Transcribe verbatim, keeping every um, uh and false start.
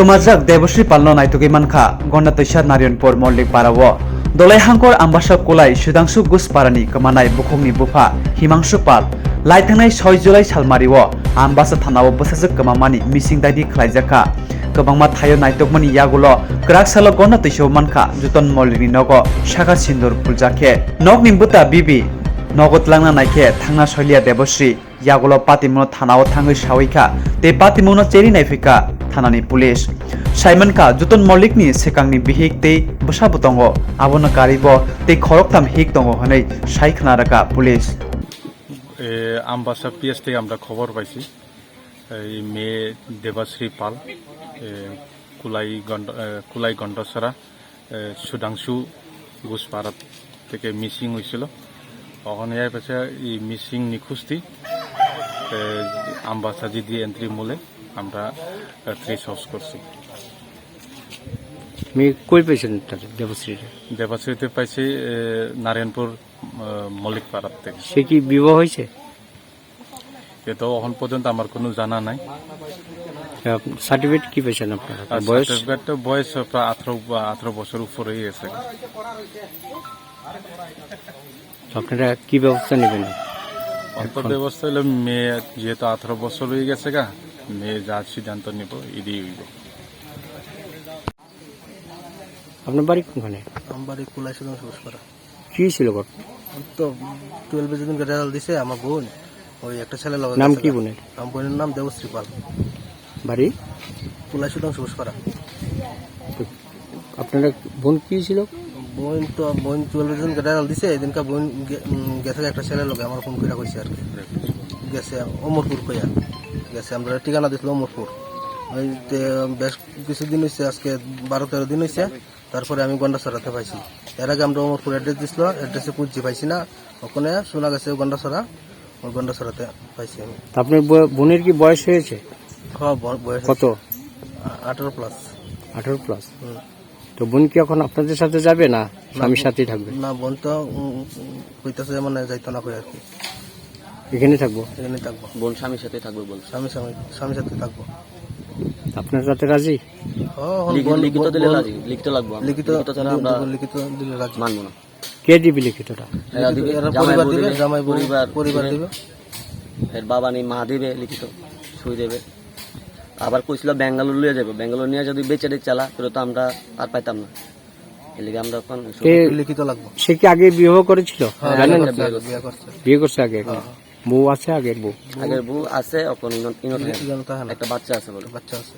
Kwmajak Debasri Palno naitugwi mankha Gonda Twisa Narayanpur Mollik Parao. Dolai Hangkor Ambasa Kulai Sudhangshu Guspara ni kwmanai bukhukni bupha Himangshu Pal lai thangnai soi July salmario Ambasa thanao bwsajwk kwmamani missing diary khlaijakha. Kwbangma thaio naitukmani yagulo kwrak salo Gonda Twisao mankha Juton Mollikni nogo sakha sindur phuljak khe nokni bwta bibi nogo tlangna naikhe thangna soiliya Debasri. Yagulo patimungno thanao thangwi sawi kha tei patimungno cheri naiphikha thanani police. Saimankha Juton Mollikni swkangni bihik tei bwsabo tongo, abono karibo tei khoroktham hik tongo hwnwi sai khna rwkha police. E, Ambasa P S থেকে আমরা খবর পাইছি, এই মেয়ে দেবাশ্রী পাল, এ, কুলাই গন্ড-, এ, কুলাই গন্ডছড়া, এ, সুধাংশু ঘোষপাড়া থেকে মিসিং হয়েছিল। ওখানে এসে এই মিসিং নিখোঁজটি, এ, আমবাসা জিডি এন্ট্রি মূলে আমরা, এ, ট্রেস আউট করছি। মেয়ে কই পেয়েছেন তাহলে দেবশ্রীরে? দেবশ্রীতে পাইছি, এ, নারায়ণপুর, এ, মল্লিকপাড়ার থেকে। সে কি বিবাহ হয়েছে? এ তো এখন পর্যন্ত আমার কোনো জানা নাই। আহ, সার্টিফিকেট কি পেয়েছেন আপনারা? আর বয়স? সার্টিফিকেট তো বয়স প্রায় আঠারো বা আঠারো বছর উপরে হয়ে গেছে। তো আপনারা কি ব্যবস্থা নেবেন? অন্তর এখন? ব্যবস্থা হলো মেয়ে যেহেতু আঠারো বছর হয়ে গেছে গা, মেয়ে যা সিদ্ধান্ত নিব, এটাই হইব। আপনার বাড়ি কোনখানে? আমার বাড়ি কুলাইসুলং সুসপাড়া। কি ছিল ঘটনা? আমি তো টুয়েলভে যেদিনকে রেজাল্ট দিছে আমার বোন, ওই একটা ছেলে লগে নাম গেছে কি গা। বোনের? আমার বোনের নাম দেবশ্রী পাল। বাড়ি? কুলাইসুলং সুসপাড়া। তো আপনারা বোন কি ছিল? বোন তো, বোন টুয়েলভে যেদিনকে রেজাল্ট দিছে, এদিনকে বোন গে-, উম, গেছে একটা ছেলে লগে আমার ফোন করে কইছে আর কি। গেছে অমরপুর কইয়া। গেছে, আমরা ঠিকানা দিছিল অমরপুর। ওই তে বেশ কিছুদিন হইছে, আজকে বারো তেরো দিন হইছে। তারপরে আমি গন্ডাছড়াতে পাইছি। এর আগে আমরা অমরপুর অ্যাড্রেস দিছিল, অ্যাড্রেসে খুঁজছি পাইছি না। ওখানে শোনা গেছে গন্ডাছড়া, ওই গন্ডাছড়াতে পাইছি আমি। তা আপনার ব-, বোনের কি বয়স হয়েছে? হ্যাঁ, ব-, বয়স কত? হয়েছে। আ-, আঠারো প্লাস। আঠারো প্লাস। হুম। তো বোন কি এখন আপনাদের সাথে যাবে না না, স্বামীর বোন, সাথেই থাকবে? না, বোন তো, উম, উম, কইতাছে মানে যাইতো না কই আর কি। এখানে থাকবো? এখানে থাকবো। বোন স্বামীর সাথে থাকবে বলছে। স্বামী, স্বামী, স্বামীর সাথে থাকবো। আপনারা তাতে রাজি? হ্যাঁ, এখন লিখি-, বোন, লিখিত বোন, দিলে বোন রাজি, লিখিত লাগবো আমরা। লিখিত, লিখিত ছাড়া আমরা লিখিত দিলে রাজি। মানবো না। কে দিবে লিখিতটা? এরা দিবে, এরা জামাই পরিবার বউ দিবে, দিবে, জামাই বউ পরিবার পরিবার দিবে। দিবে। এর বাবা নেই, মা দিবে লিখিত, সই দেবে। আবার কইছিল ব্যাঙ্গালোর লইয়া যাবে, ব্যাঙ্গালোর নিয়ে যদি বেচে টেচে চালা, তাহলে তো আমরা আর পাইতাম না। এর লিগে আমরা এখন কে লিখিত লাগবো। সে কি আগে বিবাহ করেছিল? হ্যাঁ, জানেন? বিয়ে করছে, বিয়ে করছে। বিয়ে করছে আগে? হ্যাঁ। বউ আছে আগের বউ? আগের বউ আছে, এখন ইনো-, ইনো থাকে। ইনো থাকে না। একটা বাচ্চা আছে বলে। বাচ্চা আছে।